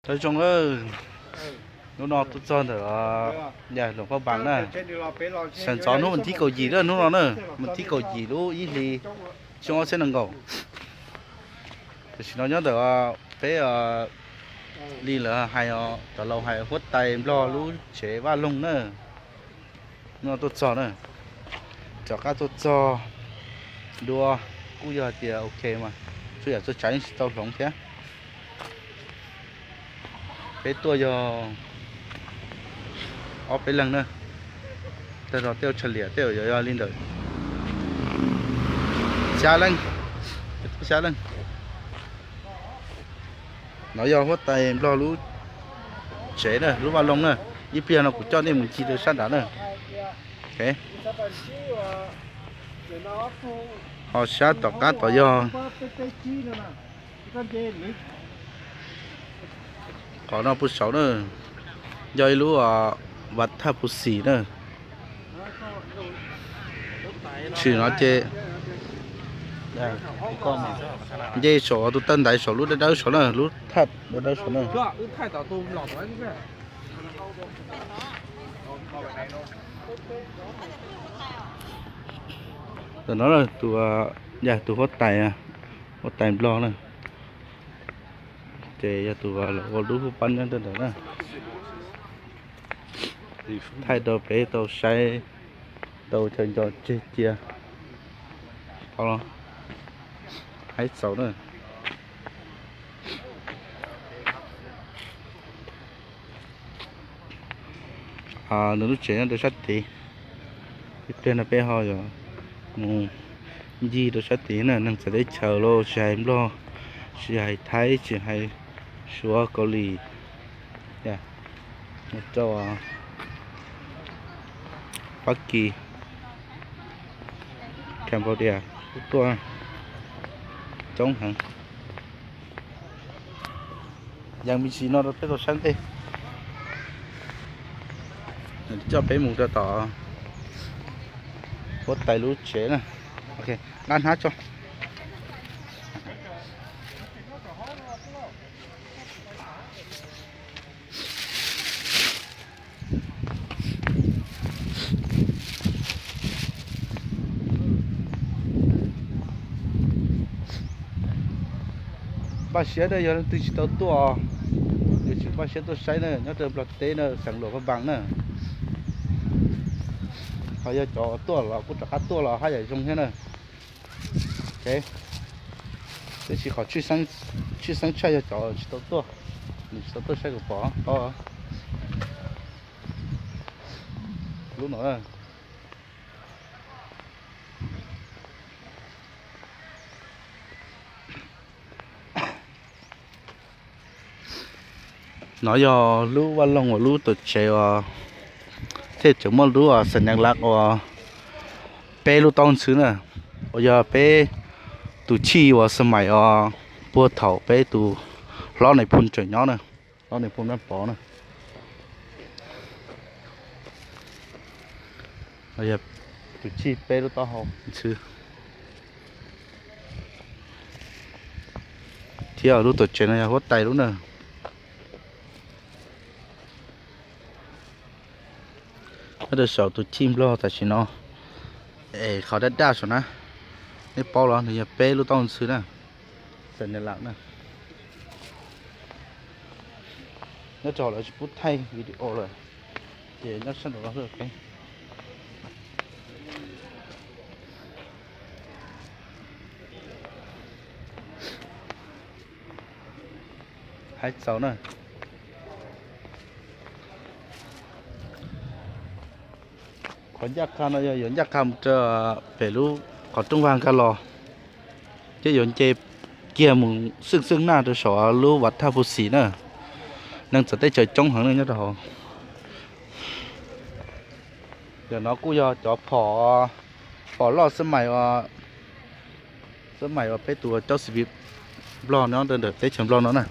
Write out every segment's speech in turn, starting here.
Nyob zoo, hnub no tuaj txog ntawm Luam Phaj Npas na, sawv ntxov hnub vas thib kaum yim na, hnub no na, vas thib kaum yim lub ib hlis xyoo ob txhiab nees nkaum. Tam sim no nyob ntawm peb li lawv hais, cov laus hais huab tais Nplog lub tsev vaj loog na. Hnub no tuaj txog na, rov qab tuaj txog dua, kuj yog tias ok mas, txhua yam txhua tsav yeej tsis tau hloov thiab. Peb tuaj yog ob peb leeg na, tag nrho tej ua tshav liam tej yog li ntawm xya leej, xya leej. No yog huab tais Nplog lub tsev na, lub vaj loog na. Ib pliag no kuv coj nej mus ncig rau sab nrad na. Ho sab tom qab tod yog qhov no puag saud na, yog ib lub vaj thaj puv xim na. Tshwm no ces nce saum tus taw ntaiv saum lub dawb dawb saud na, lub thaj dawb dawb saud na. Tam no tus, yog tus huab tais, huab tais Nplog na, ces yog tus los ua lub hub pab nyob ntawm na. Thaij rau peb tau saib, tau chaw nco tseg cia. Tau los haib txaus na. Nws lub tsev nyob rau sab tid. Ib pliag no peb ho yuav mus ncig rau sab tid na, neeg txawv teb chaws los tsis hais Nplog, tsis hais Thaib, tsis hais Suav, Kaus Lim, mus rau Fab Kis, Cambodia kuj tuaj coob heev. Yeej me ntsis no rau peb tau saib ntej, coj peb mus rau tom huab tais lub tsev na. Nqa hnab tso. Npaj siab na, yog leej twg tsis tau tuaj, yuav tsum npaj siab tuaj saib na, nyob rau Nplog teb na, xeev Luam Phaj Npas na. Ho yog cov tuaj los kuj rov qab tuaj los haj yam zoo thiab na. Tab sis qhov tshwj xeeb tshaj yog cov tsis tau tuaj, nws tsis tau tuaj saib kuv pom tau lub no. No yog lub vaj loog uas lub tuam tsev uas thiaj tseem muaj lub xas nyas lav uas peb lub taub ntxhw na, uas yog peb tus chij uas xab maim uas puag thaum peb tus hlob Nais Phoo tseem nyob na, hlob Nais Phoo Nab Pov na. Yog tus chij peb lub taub hau ntxhw. Thiab lub tuam tsev no yog huab tais lub na. Nyob rau saum tus chij Nplog tam sim no, es qhov daj daj saum na, nej paub los nws yog peb lub taub hau ntxhw na, xas nyas lav na. Nyob rau lawv tsis pub thaij video lawm, ces nyob sab nraum no xwb. Haib txaus na. Qhov ncaj qha no yog yuav ncaj qha mus rau pem lub qhov rooj vag nkag los, ces yuav nce kiag mus xwj xwj naj rau saum lub vaj thaj puv xim na. Neeg txawv teb chaws coob heev nyob rau hauv. Yog no kuj yog cov phom, phom loj xab maim, xab maim uas peb tus caub xis pis Nplog no ntawm teb chaws Nplog no na.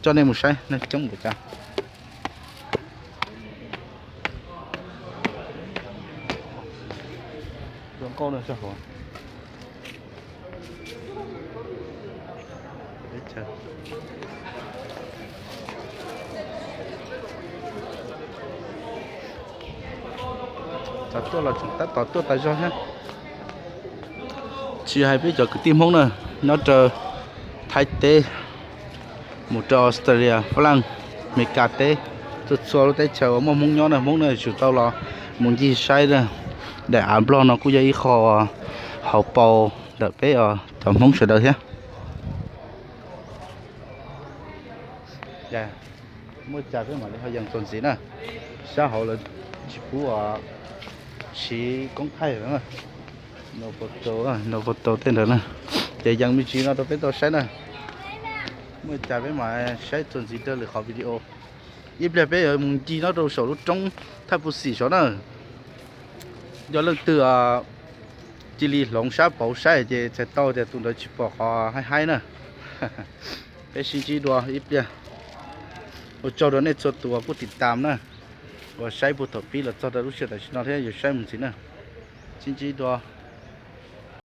Coj nej mus saib, neeg coob npaum cas. Zoo nkauj na, sab hauv. Cov tuaj los tseem tab tom tuaj tas zog thiab. Tsis hais peb cov kwv tij Hmoob na, nyob rau Thaib teb, mus rau Australia, Fab Laj, Amelikas teb, txhua txhua lub teb chaws uas muaj Hmoob nyob na, Hmoob na yuav tsum tau los mus ncig saib na. Daim av Nplog no kuj yog ib qho hauv paus ntawm peb os cov Hmoob sawv daws thiab. Muaj cas peb mam li ho yees txuas ntxiv na. Sab hauv lawv tsis pub siv koob thaij lawm. No photo, no photo tej ntawd na. Ces yees me ntsis no rau peb tau saib na. Muaj cas peb mam saib txuas ntxiv rau lwm qhov video. Ib pliag peb yuav mus ncig nyob rau saum lub roob Thaj Pus Xim saud na. Yog leej twg cia li hloov sab pauv saib ces txhais tau tias tus ntawd tsis pom qhov haib haib na. Peb sib ntsib dua ib pliag. Ua tsaug rau nej txhua tus uas kuj tiv tam na, uas saib puag thaum pib los txog rau lub sij hawm tam sim no thiab yuav saib mus ntxiv na. Sib ntsib dua.